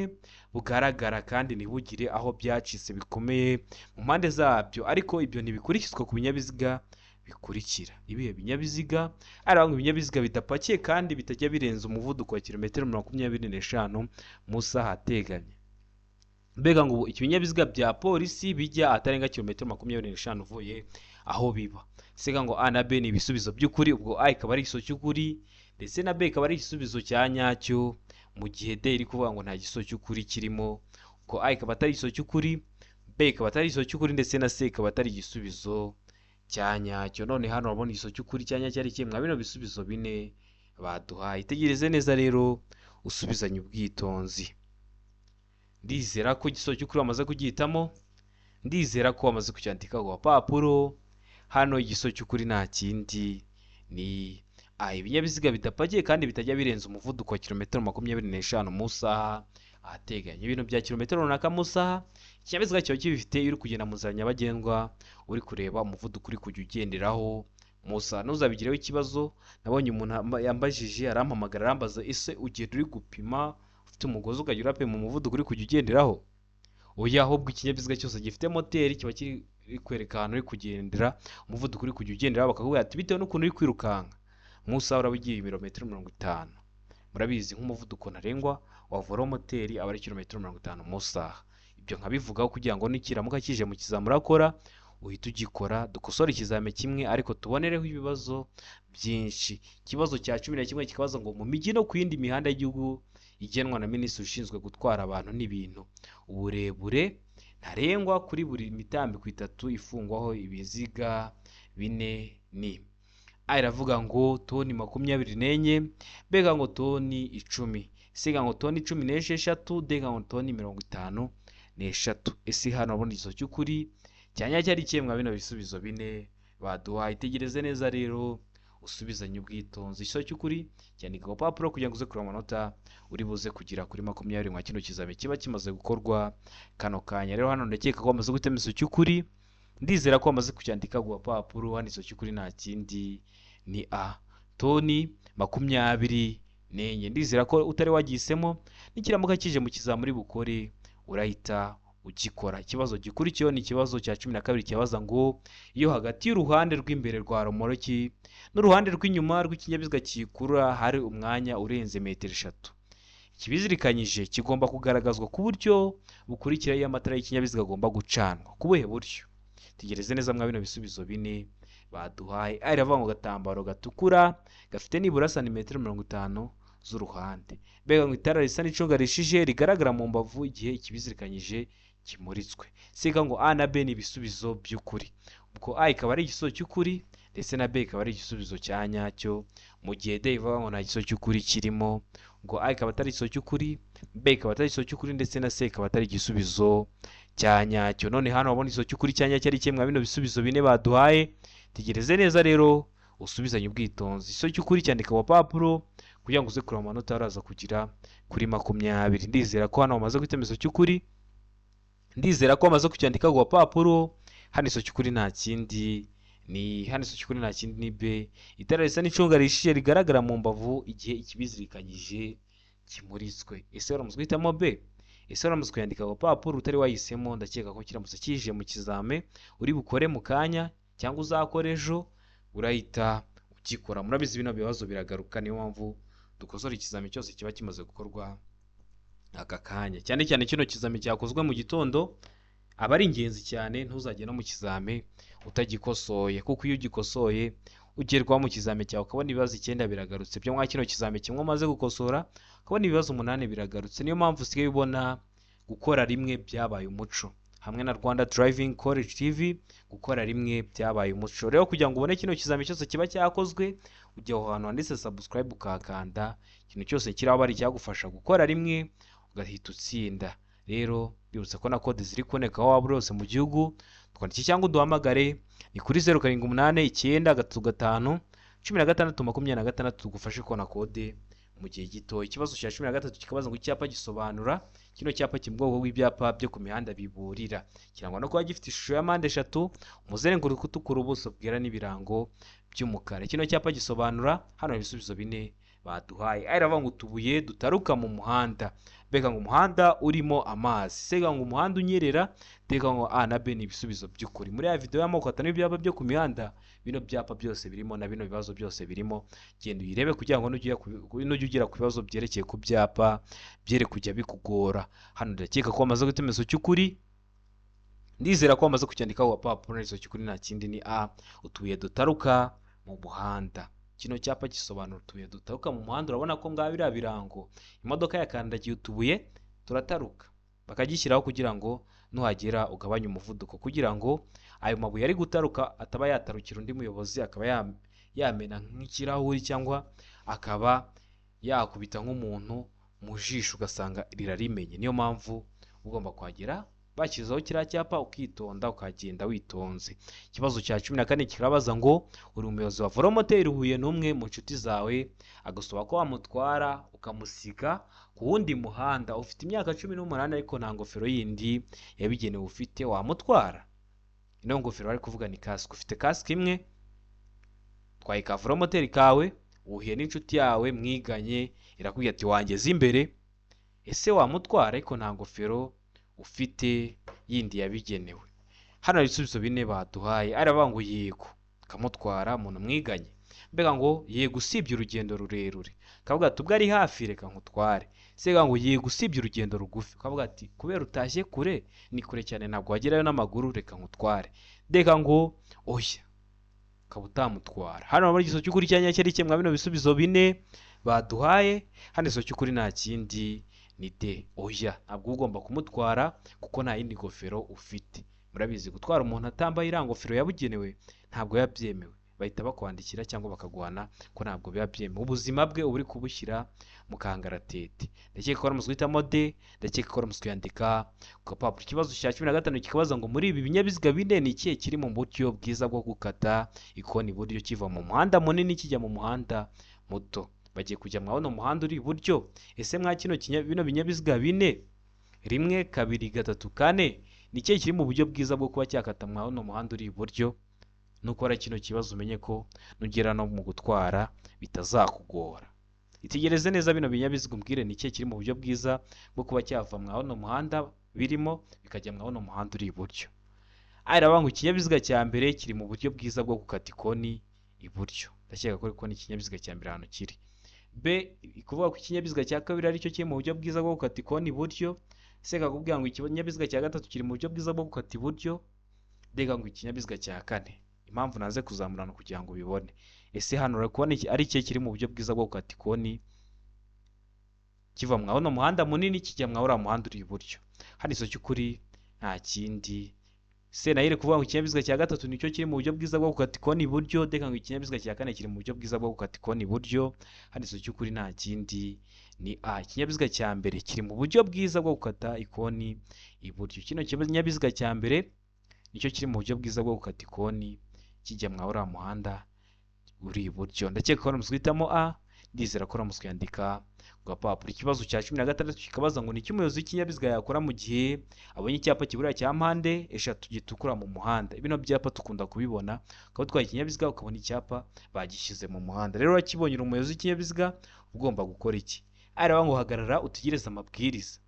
bugaragara kandi ntibugire aho byacitse bikomeye mu mpande zabyo, ariko ibyo ntibikurikizwa ku binyabiziga bikurikira. Ibihe binyabiziga? Arangwa ibinyabiziga bidapakiye kandi bitajya birenza umuvuduko wa kilometero 25 mu isaha ateganye. Mbega ngo ibinyabiziga bya polisi bijya atarenga kilometero 25 uvuye aho biba. Sega ngo A na B ni ibisubizo by'ukuri, ubwo A ikaba ari igisubizo cy'ukuri ndetse na B ikaba ari igisubizo cya nyacyo, mu gihe D iri kuvuga ngo nta gisubizo cy'ukuri kirimo. Ubwo A ikaba atari igisubizo cy'ukuri, B ikaba atari igisubizo cy'ukuri ndetse na C ikaba atari igisubizo cya nyacyo. None hano urabona igisubizo cy'ukuri cya nyacyo ari kimwe mwa bino bisubizo bine baduhaye. Itegereze neza rero usubizanye ubwitonzi. Ndizera ko igisubizo cy'ukuri wamaze kugihitamo, ndizera ko wamaze kucyandika ku gapapuro. Hano igisubizo cy'ukuri nta kindi ni A. Ibinyabiziga bidapakiye kandi bitajya birenza umuvuduko wa kilometero 25 mu isaha ahateganye. Ibintu bya kilometero runaka mu isaha, ikinyabiziga kiba kibifite iyo uri kugenda mu nzira nyabagendwa uri kureba umuvuduko uri kujya ugenderaho mu isaha. Ntuzabigireho ikibazo. Nabonye umuntu yambajije arampamagara arambaza, ese ugenda uri gupima ufite umugozi ukajya urapima umuvuduko uri kujya ugenderaho? Oya, ahubwo ikinyabiziga cyose gifite moteri kiba kiri kwereka ahantu uri kugendera umuvuduko uri kujya ugenderaho, bakakubwira ati bitewe n'ukuntu uri kwirukanka mu isaha uraba ugiye ibirometero 50. Murabizi nk'umuvuduko ntarengwa wa voromoteri aba ari kilometero 50 mu isaha. Ibyo nkabivugaho kugira ngo nikiramuka kije mu kizami urakora uhita ugikora. Dukosore ikizami kimwe ariko tubonereho ibibazo byinshi. Ikibazo cya 11 kikabaza ngo mu mijyi no ku yindi mihanda y'igihugu igenwa na minisitiri ushinzwe gutwara abantu n'ibintu. Uburebure ntarengwa kuri buri mitambiko itatu ifungwaho ibiziga bine ni A iravuga ngo toni 24, B ngo toni 10, C ngo toni 16, D ngo toni 53. Ese hano urabona igisubizo cy'ukuri cyanya cyari ikihe mwa bino bisubizo bine baduhaye? Itegereze neza rero usubizanye ubwitonzi. Igisubizo cy'ukuri cyandika ku papuro kugira ngo uze kureba amanota uri buze kugira kuri 20 mwa kino kizami kiba kimaze gukorwa kano kanya. Rero hano ndakeka ko wamaze guhitamo igisubizo cy'ukuri, ndizera ko wamaze kucyandika ku gapapuro. Hano igisubizo cy'ukuri nta kindi ni A, toni 24. Ndizera ko utari wagihisemo, nikiramuka kije mu kizami uri bukore urahita ugikora. Ikibazo gikurikiyeho ni ikibazo cya 12 kibaza ngo iyo hagati y'uruhande rw'imbere rwa romoroki n'uruhande rw'inyuma rw'ikinyabiziga kiyikurura hari umwanya urenze metero 3, ikibizirikanyije kigomba kugaragazwa ku buryo bukurikira iyo amatara y'ikinyabiziga agomba gucanwa. Ku buhe buryo? Tegereze neza mwa bino bisubizo bine baduhaye. A iravuga ngo agatambaro gatukura gafite nibura santimetero 50 z'uruhande. B ngo itara risa n'icunga rishije rigaragara mu mbavu igihe ikibizirikanyije kimuritswe. C ngo A na B ni ibisubizo by'ukuri. Ubwo A ikaba ari igisubizo cy'ukuri ndetse na B ikaba ari igisubizo cya nyacyo, mu gihe D ivuga ngo nta gisubizo cy'ukuri kirimo. Ubwo A ikaba atari igisubizo cy'ukuri, B ikaba atari igisubizo cy'ukuri ndetse na C ikaba atari igisubizo cya nyacyo. None hano wabona igisubizo cy'ukuri cya nyacyo ari kimwe mwa bino bisubizo bine baduhaye. Tegereze neza rero usubizanye ubwitonzi. Igisubizo cy'ukuri cyandika ku papuro kugira ngo uze kureba amanota araza kugira kuri 20. Ndizera ko hano wamaze guhitamo igisubizo cy'ukuri, ndizera ko wamaze kucyandika ku gapapuro. Hano igisubizo cy'ukuri nta kindi ni hano igisubizo cy'ukuri nta kindi ni B, itara risa n'icunga rishije rigaragara mu mbavu igihe ikibizirikanyije kimuritswe. Ese waramutse guhitamo B? Ese waramutse kuyandika ku gapapuro utari wahisemo? Ndakeka ko kiramutse kije mu kizame uri bukore mu kanya cyangwa uzakora ejo urahita ugikora. Murabizi bino bibazo biragaruka, niyo mpamvu dukosora ikizami cyose kiba kimaze gukorwa aka kanya. Cyane cyane kino kizami cyakozwe mu gitondo aba ari ingenzi cyane, ntuzajye no mu kizami utagikosoye, kuko iyo ugikosoye ugerwaho mu kizami cyawe ukabona ibibazo 9 biragarutse byo mwa kino kizami kimwe umaze gukosora, ukabona ibibazo 8 biragarutse. Niyo mpamvu usigaye ubona gukora rimwe byabaye umuco. Hamwe na Rwanda Driving College TV gukora rimwe byabaye umuco. Rero kugira ngo ubone kino kizami cyose kiba cyakozwe, ujya aho hantu handitse subscribe ukahakanda, ikintu cyose kiraba ari icyagufasha gukora rimwe ugahita utsinda. Rero bibutsa ko na kode ziri kuboneka aho waba uri hose mu gihugu, twandike cyangwa uduhamagare ni kuri 0 7 8 9 3 5 16 26 tugufashe kubona kode mu gihe gito. Ikibazo cya 13 kikabaza ngo icyapa gisobanura. Kino cyapa kiri mu bwoko bw'ibyapa byo ku mihanda biburira, kirangwa no kuba gifite ishusho ya mpande 3, umuzenguruko utukura, ubuso bwera n'ibirango by'umukara. Kino cyapa gisobanura, hano ibisubizo bine baduhaye. A iravuga ngo utubuye dutaruka mu muhanda, B ngo umuhanda urimo amazi, C ngo umuhanda unyerera, D ngo A na B ni ibisubizo by'ukuri. Muri ya video y'amoko 5 y'ibyapa byo ku mihanda, bino byapa byose birimo na bino bibazo byose birimo. Genda uyirebe kugira ngo nujya ugera ku bibazo byerekeye ku byapa byere kujya bikugora. Hano ndakeka ko wamaze guhitamo igisubizo cy'ukuri, ndizera ko wamaze kucyandikaho ku gapapuro. Igisubizo cy'ukuri nta kindi ni A, utubuye dutaruka mu muhanda. Kino cyapa gisobanura utubuye dutaruka mu muhanda. Urabona ko ngaho biriya birango, imodoka yakandagiye utubuye turataruka, bakagishyiraho kugira ngo nuhagera ugabanye umuvuduko, kugira ngo ayo mabuye ari gutaruka ataba yatarukira undi muyobozi akaba yamena nk'ikirahuri cyangwa akaba yakubita nk'umuntu mu jisho ugasanga rirarimenye. Niyo mpamvu ugomba kuhagera bashyizeho kiriya cyapa ukitonda ukagenda witonze. Ikibazo cya 14 kirabaza ngo uri umuyobozi wa Volomoteri uhuye n'umwe mu nshuti zawe agusaba ko wamutwara ukamusiga ku wundi muhanda, ufite imyaka 18 ariko nta ngofero yindi yabigenewe ufite, wamutwara? Ino ngofero bari kuvuga ni kasike. Ufite kasike imwe, twaye ka Volomoteri kawe, uhuye n'inshuti yawe mwiganye irakubwira ati wangeze imbere, ese wamutwara ariko nta ngofero ufite yindi yabigenewe? Hano hari ibisubizo bine baduhaye. Aravuga ngo yego ukamutwara umuntu mwiganye, mbega ngo yego usibye urugendo rurerure, kavuga ati ubwo ari hafi reka nkutware. Sega ngo yego usibye urugendo rugufi, kavuga ati kubera utashye kure, ni kure cyane ntabwo wagerayo n'amaguru, reka nkutware. Ndeka ngo oya, ukaba utamutwara. Hano hari igisubizo cy'ukuri cya nyacyo ari kimwe bino bisubizo bine baduhaye. Hano igisobanuro cy'ukuri nta kindi ni D. Oya, ntabwo ugomba kumutwara kuko nta yindi ngofero ufite. Murabizi gutwara umuntu atambaye iriya ngofero yabugenewe ntabwo biba byemewe, bahita bakwandikira cyangwa bakaguhana ko ntabwo biba byemewe. Ubuzima bwe uba uri kubushyira mu kangaratete. Ndakeka ko ari guhitamo D, ndakeka ko ari kuyandika ku gapapuro. Ikibazo cya 15 kikabaza ngo muri ibi binyabiziga bine ni ikihe kiri mu buryo bwiza bwo gukata ikoni iburyo kiva mu muhanda munini kijya mu muhanda muto. Bagiye kujya mwabona umuhanda uri iburyo. Ese mwa kino bino binyabiziga bine, 1 2 3 4, ni ikihe kiri mu buryo bwiza bwo kuba cyakata mwabona umuhanda uri iburyo? Nukora kino kibazo umenye ko nugera no mu gutwara bitazakugora. Itegereze neza bino binyabiziga umbwire ni ikihe kiri mu buryo bwiza bwo kuba cyava mwabona umuhanda birimo bikajya mwabona umuhanda uri iburyo. Araba ngo ikinyabiziga cya mbere kiri mu buryo bwiza bwo gukata ikoni iburyo. Ndakeka ko ariko ni ikinyabiziga cya mbere ahantu kiri. B kuvuga ko ikinyabiziga cya kabiri aricyo kiri mu buryo bwiza bwo gukata ikoni iburyo. C kakubwira ngo ikinyabiziga cya gatatu kiri mu buryo bwiza bwo gukata iburyo. D ngo ikinyabiziga cya kane. Impamvu naze kuzamurana kugira ngo ubibone. Ese hano uri kubona ari ikihe kiri mu buryo bwiza bwo gukata ikoni kiva mwabona umuhanda munini kijya mwa uriya muhanda uri iburyo? Hano iso cy'ukuri nta kindi. C nayo iri kuvuga ngo ikinyabiziga cya gatatu nicyo kiri mu buryo bwiza bwo gukata ikoni iburyo. D ngo ikinyabiziga cya kane kiri mu buryo bwiza bwo gukata ikoni iburyo. Hano iso cy'ukuri nta kindi ni A. Ikinyabiziga cya mbere kiri mu buryo bwiza bwo gukata ikoni iburyo. Kino kinyabiziga cya mbere nicyo kiri mu buryo bwiza bwo gukata ikoni kijya mwa uriya muhanda uri iburyo. Ndakeka ko guhitamo A, ndizera ko uramutse kuyandika ku gapapuro. Ikibazo cya 16 kikabaza ngo ni iki umuyobozi w'ikinyabiziga yakora mu gihe abonye icyapa kiburira cya mpande eshatu gitukura mu muhanda. Bino byapa tukunda kubibona, ukaba utwaye ikinyabiziga ukabona icyapa bagishyize mu muhanda. Rero urakibonye uri umuyobozi w'ikinyabiziga ugomba gukora iki? Araba ngo hagarara utegereze amabwiriza.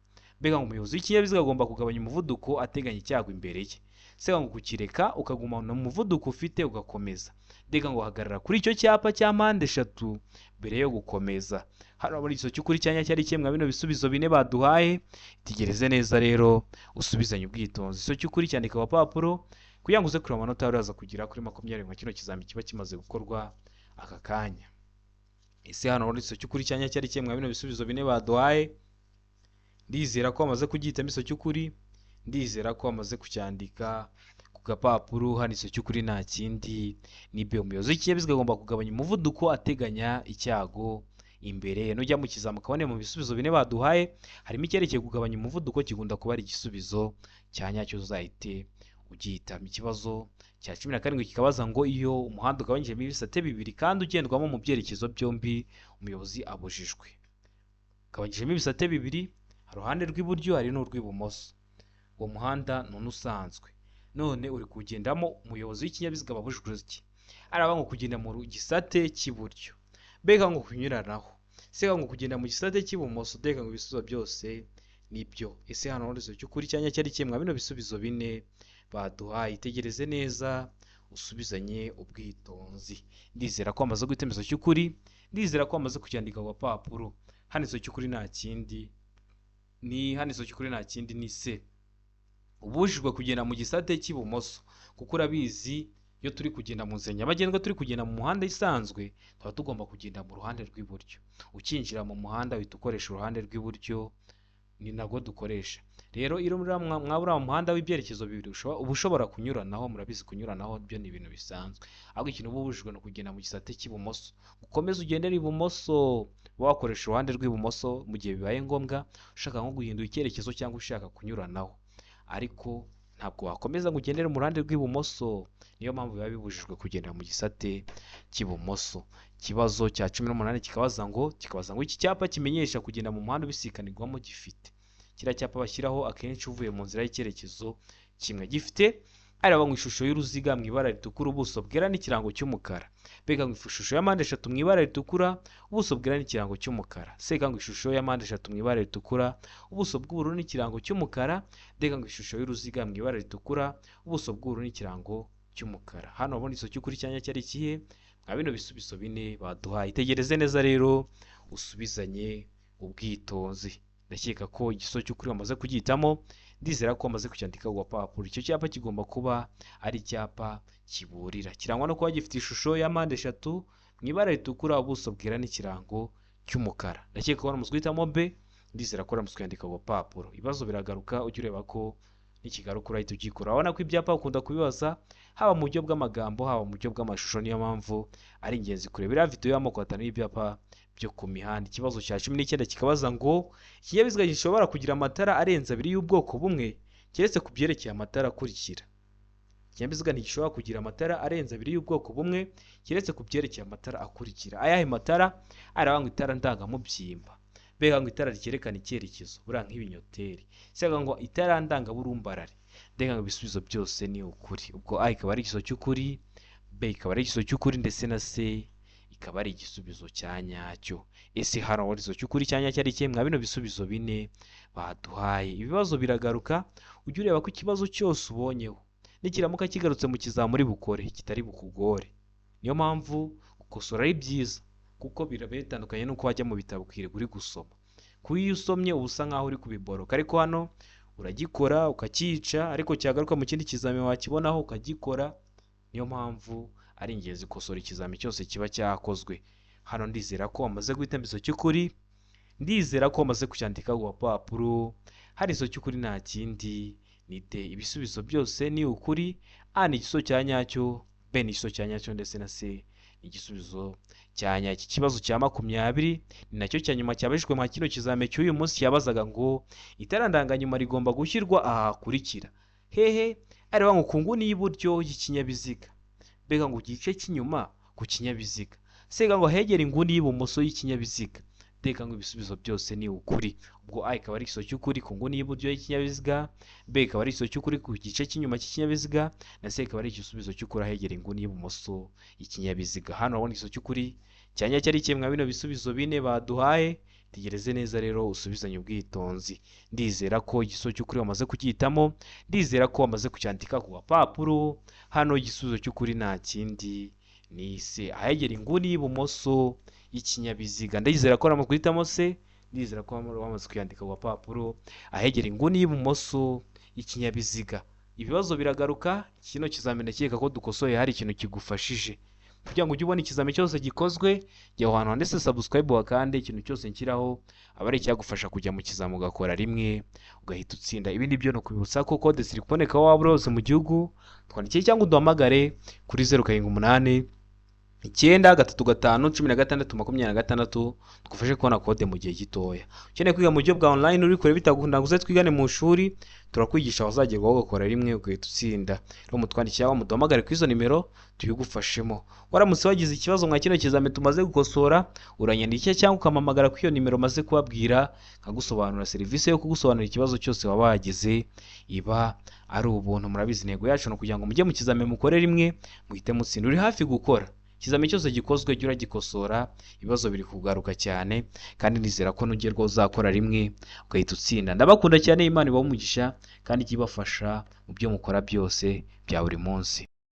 Mbega ngo umuyobozi w'ikinyabiziga agomba kugabanya umuvuduko ateganya icyago imbere ye. Se ngo kukireka ukagumana umuvuduko ufite ugakomeza. Ndega ngo hagarara kuri icyo cyapa cya mpande eshatu mbere yo gukomeza. Hano muri icyo cy'ukuri cyanya cyari kimwe bino bisubizo bine baduhaye. Itegereze neza rero usubizanye ubwitonzi. Icyo cy'ukuri cyandika ku papuro kugira ngo uze kureba amanota uraza kugira kuri 20 nka kino kizami kiba kimaze gukorwa aka kanya. Ese hano muri icyo cy'ukuri cyanya cyari kimwe bino bisubizo bine baduhaye. Ndizera ko bamaze kugihitamo icyo cy'ukuri. Ndizera ko bamaze kucyandika ku gapapuro. Hano icyo cy'ukuri nta kindi ni B. Umuyobozi w'ikinyabiziga agomba kugabanya umuvuduko ateganya icyago imbere. Nujya mu kizami ukabone mu bisubizo bine baduhaye harimo icyerekeye kugabanya umuvuduko kigunda kuba ari igisubizo cya nyacyo uzahite ugihitamo. Ikibazo cya 17 kikabaza ngo iyo umuhanda ugabanyijemo ibisate bibiri kandi ugendwamo mu byerekezo byombi umuyobozi abujijwe. Ugabanyijemo ibisate bibiri, hari uruhande rw'iburyo hari n'urw'ibumoso. Uwo muhanda none usanzwe, none uri kugendamo umuyobozi w'ikinyabiziga ababujijwe iki? Araba ngo kugenda mu gisate cy'iburyo, mbega ngo kunyuranaho, se ngo kugenda mu gisate cy'ibumoso. Ndega ngo ibisubizo byose nibyo. Ese hano muri icyo cy'ukuri cyanya cyari kimwe bino bisubizo bine baduhaye. Itegereze neza usubizanye ubwitonzi. Ndizera ko amaze guhitamo icyo cy'ukuri, ndizera ko amaze kucyandika ku gapapuro. Hano icyo cy'ukuri nta kindi ni hano icyo cy'ukuri nta kindi ni C. Ubujijwe kugenda mu gisate cy'ibumoso kuko urabizi iyo turi kugenda mu nzira nyabagendwa turi kugenda mu muhanda isanzwe tuba tugomba kugenda mu ruhande rw'iburyo. Ukinjira mu muhanda uhita ukoresha uruhande rw'iburyo, ni nabwo dukoresha. Rero iyo mwabura mu muhanda w'ibyerekezo bibiri uba ushobora kunyuranaho. Murabizi kunyuranaho byo ni ibintu bisanzwe, ahubwo ikintu uba ubujijwe ni ukugenda mu gisate cy'ibumoso. Ukomeze ugendere ibumoso, wakoresha uruhande rw'ibumoso mu gihe bibaye ngombwa ushaka nko guhindura icyerekezo cyangwa ushaka kunyuranaho, ariko ntabwo wakomeza ngo ugendere mu ruhande rw'ibumoso. Niyo mpamvu biba bibujijwe kugendera mu gisate cy'ibumoso. Ikibazo cya 18 kikabaza ngo iki cyapa kimenyesha kugenda mu muhanda ubisikanirwamo gifite. Kiriya cyapa bashyiraho akenshi uvuye mu nzira y'icyerekezo kimwe gifite araba mu ishusho y'uruziga mu ibara ritukura, ubuso bwera n'ikirango cy'umukara. Mbega ngo ishusho ya mpande eshatu mu ibara ritukura, ubuso bwera n'ikirango cy'umukara. Seka ngo ishusho ya mpande eshatu mu ibara ritukura, ubuso bw'ubururu n'ikirango cy'umukara. Ndega ngo ishusho y'uruziga mu ibara ritukura, ubuso bw'ubururu n'ikirango cy'umukara. Hano wabona iso cy'ukuri cyanya cyari ikihe? Mwa bino bisubizo bine baduhaye. Itegereze neza rero usubizanye ubwitonzi. Ndakeka ko igisobanuro cy'ukuri wamaze kugihitamo, ndizera ko wamaze kucyandika ku gapapuro. Icyo cyapa kigomba kuba ari icyapa kiburira, kirangwa no kuba gifite ishusho ya mpande eshatu mu ibara ritukura, ubuso bwera n'ikirango cy'umukara. Ndakeka ko waramaze guhitamo B. Ndizera ko waramaze kwandika ku gapapuro. Ibibazo biragaruka, ujye ureba ko nikigaruka urahita ugikora. Urabona ko ibyapa ukunda kubibaza haba mu buryo bw'amagambo, haba mu buryo bw'amashusho. Niyo mpamvu ari ingenzi kureba iriya video y'amoko atanu y'ibyapa byo ku mihanda. Ikibazo cya 19 kikabaza ngo: ikinyabiziga gishobora kugira amatara arenze abiri y'ubwoko bumwe keretse ku byerekeye amatara akurikira. Ikinyabiziga ntigishobora kugira amatara arenze abiri y'ubwoko bumwe keretse ku byerekeye amatara akurikira. Ayahe matara? Aravuga ngo itara ndangamubyimba, mbega ngo itara ryerekana icyerekezo, buriya nk'ibinyoteri, cyangwa ngo itara ndangaburumbarare. Mbega ngo ibisubizo byose ni ukuri. Ubwo A ikaba ari igisubizo cy'ukuri, B ikaba ari igisubizo cy'ukuri, ndetse na C ikaba ari igisubizo cya nyacyo. Ese hano igisubizo cy'ukuri cya nyacyo ari ikihe mwa bino bisubizo bine baduhaye? Ibibazo biragaruka, ujye ureba ko ikibazo cyose ubonyeho nikiramuka kigarutse mu kizamuri bukore kitari bukugore. Niyo mpamvu gukosora ari byiza, kuko biraba bitandukanye n'uko wajya mu bitabo ukirirwa uri gusoma. Kuko iyo usomye uba usa nkaho uri kubiboroka, ariko hano uragikora ukacyica, ariko cyagaruka mu kindi kizami wakibonaho ukagikora. Niyo mpamvu ari ingenzi gukosora ikizami cyose kiba cyakozwe. Hano ndizera ko wamaze guhitamo igisubizo cy'ukuri, ndizera ko wamaze kucyandika ku gapapuro. Hari igisubizo cy'ukuri nta kindi ni D. Ibisubizo byose ni ukuri. A ni igisubizo cya nyacyo, B ni igisubizo cya nyacyo, ndetse na C ni igisubizo cya nyacyo. Ikibazo cya 20 ni nacyo cya nyuma cyabajijwe mwa kino kizami cy'uyu munsi, cyabazaga ngo: itara ndanganyuma rigomba gushyirwa aha hakurikira. Hehe? Areba ngo ku nguni y'iburyo y'ikinyabiziga, mbega ngo igice cy'inyuma ku kinyabiziga, sega ngo ahegere inguni y'ibumoso y'ikinyabiziga. Ndeka ngo ibisubizo byose ni ukuri. Ubwo A ikaba ari igisubizo cy'ukuri ku nguni y'iburyo y'ikinyabiziga, B ikaba ari igisubizo cy'ukuri ku gice cy'inyuma cy'ikinyabiziga, na C ikaba ari igisubizo cy'ukuri ahegera inguni y'ibumoso y'ikinyabiziga. Hano urabona igisubizo cy'ukuri cya nyacyo ari kimwe mwa bino bisubizo bine baduhaye. Tegereze neza rero, usubizanye ubwitonzi. Ndizera ko igisubizo cy'ukuri wamaze kugihitamo, ndizera ko wamaze kucyandika ku gapapuro. Hano igisubizo cy'ukuri nta kindi ni C, ahegera inguni y'ibumoso y'ikinyabiziga. Ndizera ko wamaze guhitamo C, ndizera ko wamaze kuyandika ku gapapuro, ahegera inguni y'ibumoso y'ikinyabiziga. Ibibazo biragaruka. Kino kizamini ndakeka ko dukosoye hari ikintu kigufashije. Kugira ngo ujye ubona ikizami cyose gikozwe, jya aho hantu handitse subscribe, wakande. Ikintu cyose nshyiraho aba ari icyagufasha kujya mu kizami ugakora rimwe ugahita utsinda. Ibindi byo ni ukubibutsa ko kode ziri kuboneka aho waba uri hose mu gihugu. Twandikire cyangwa uduhamagare kuri 0789351626, tugufashe kubona kode mu gihe gitoya. Ukeneye kwiga mu buryo bwa online, uri kure bitagukunda ngo uze twigane mu ishuri, turakwigisha wazagerwaho ugakora rimwe ugahita utsinda. Rero mutwandikire cyangwa muduhamagare kuri izo nimero tubigufashemo. Waramutse wagize ikibazo mwa kino kizami tumaze gukosora, uranyandikira cyangwa ukampamagara kuri iyo nimero maze kubabwira, nkagusobanura. Serivisi yo kugusobanurira ikibazo cyose waba wagize iba ari ubuntu. Murabizi, intego yacu ni ukugira ngo mujye mu kizami mukore rimwe muhite mutsinda. Uri hafi gukora ikizami cyose gikozwe, jya uragikosora. Ibibazo biri kugaruka cyane, kandi nizera ko nugerwaho uzakora rimwe ugahita utsinda. Ndabakunda cyane, Imana ibahe umugisha kandi ijye ibafasha mu byo mukora byose bya buri munsi.